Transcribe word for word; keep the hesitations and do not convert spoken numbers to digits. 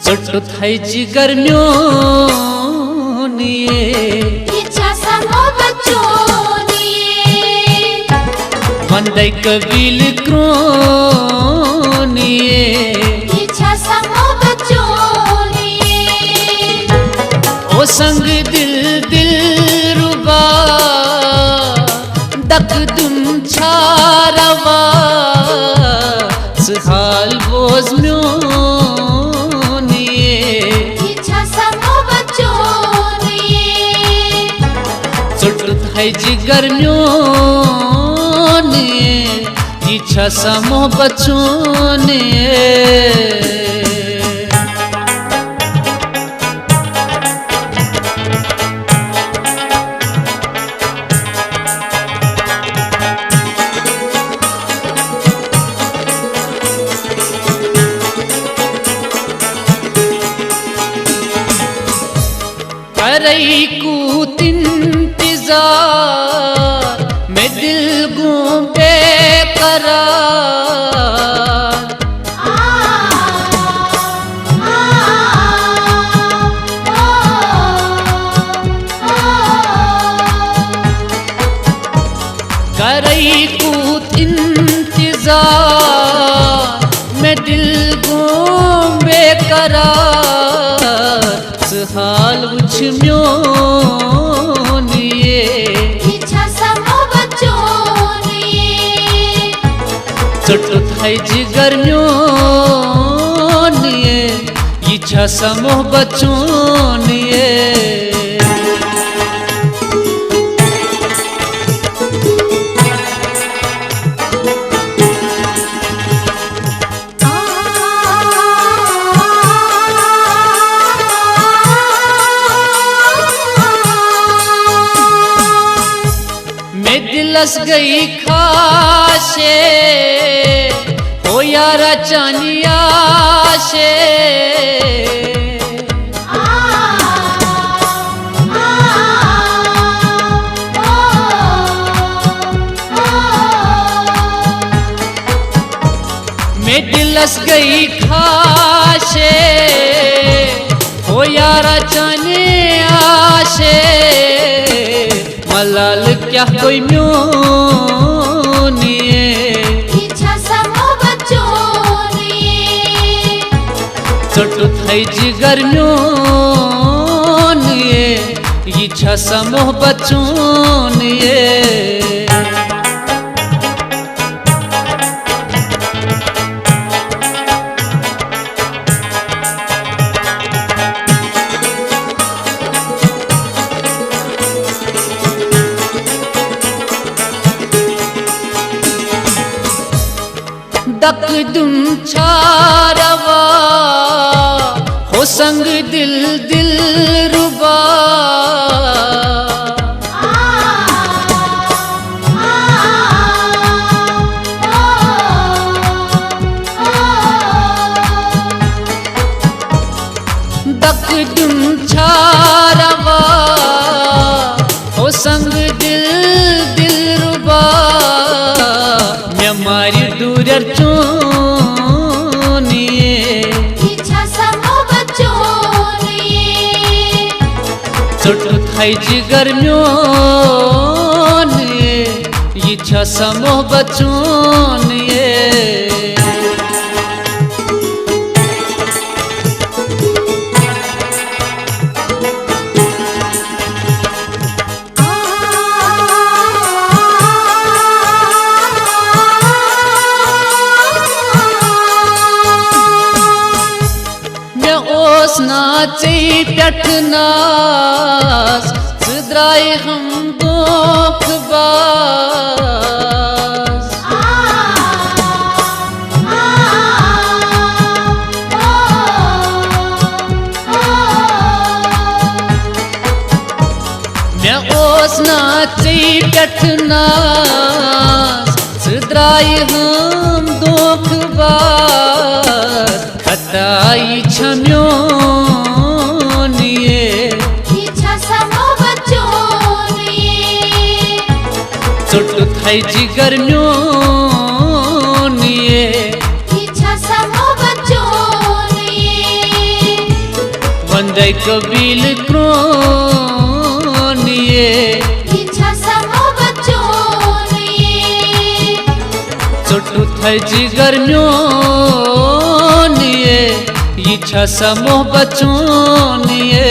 ژوٚٹُتھ ہے جگر میون یے۔ یہِ چھا سا محبت چون یے؟ وندے قبیلہٕ کرون یے۔ یہِ چھا سا محبت چون یے؟ او سنگ دل دلربا، دک دم چھا روا، ژٕ حال بوز میون یے۔ یہِ چھا سا محبت چون یے؟ ژوٚٹُتھ ہے جگر میون یے، یہِ چھا سا محبت چون یے؟ کرے کوٗت انتظار، مےٚ دل گوٚو بے قرار۔ کرے کوٗت انتظار، مےٚ دل گوٚو بے قرار۔ ژٕ حال وٕچھ میون یے۔ یہِ چھا سا محبت چون یے؟ ژوٚٹُتھ ہے جگر میون یے، یہِ چھا سا محبت چون یے؟ مےٚ دِلس گٔے خاشے، ہو یارا چانہِ آشے۔ مےٚ دِلس گٔے خاشے، ہو یارا چانہِ آشے۔ ملال کیٛاہ گوٚو میون یے؟ یہِ چھا سا محبت چون یے؟ ژوٚٹُتھ ہے جگر میون یے، یہِ چھا سا محبت چون یے؟ دک دم چھا روا، ہو سنگ دل دلربا۔ دک دم چھا روا، ہو سنگ دل دلربا۔ مےٚ مارِ دوٗرٮ۪ر چون یے۔ یہِ چھا سا محبت چون یے؟ ژوٚٹُتھ ہے جگر میون یے، یہِ چھا سا محبت چون یے؟ مےٚ اوس نا ژےٚ پٮ۪ٹھ ناز، ژٕ درٛاے ہم دھوکہٕ باز۔ مےٚ اوس نا ژےٚ پٮ۪ٹھ ناز، ژٕ درٛاے ہم دھوکہٕ خطا یہِ چھا میون یہِ۔ یہِ چھا سا محبت چون یہِ؟ ژوٚٹُتھ ہے جگر میون یہِ۔ یہِ چھا سا محبت چون یہِ؟ وندے قبیل کرون یہِ۔ یہِ چھا سا محبت چون یہِ؟ ژوٚٹُتھ ہے جگر میون یہِ۔ یہِ چھا سا محبت چون یہِ؟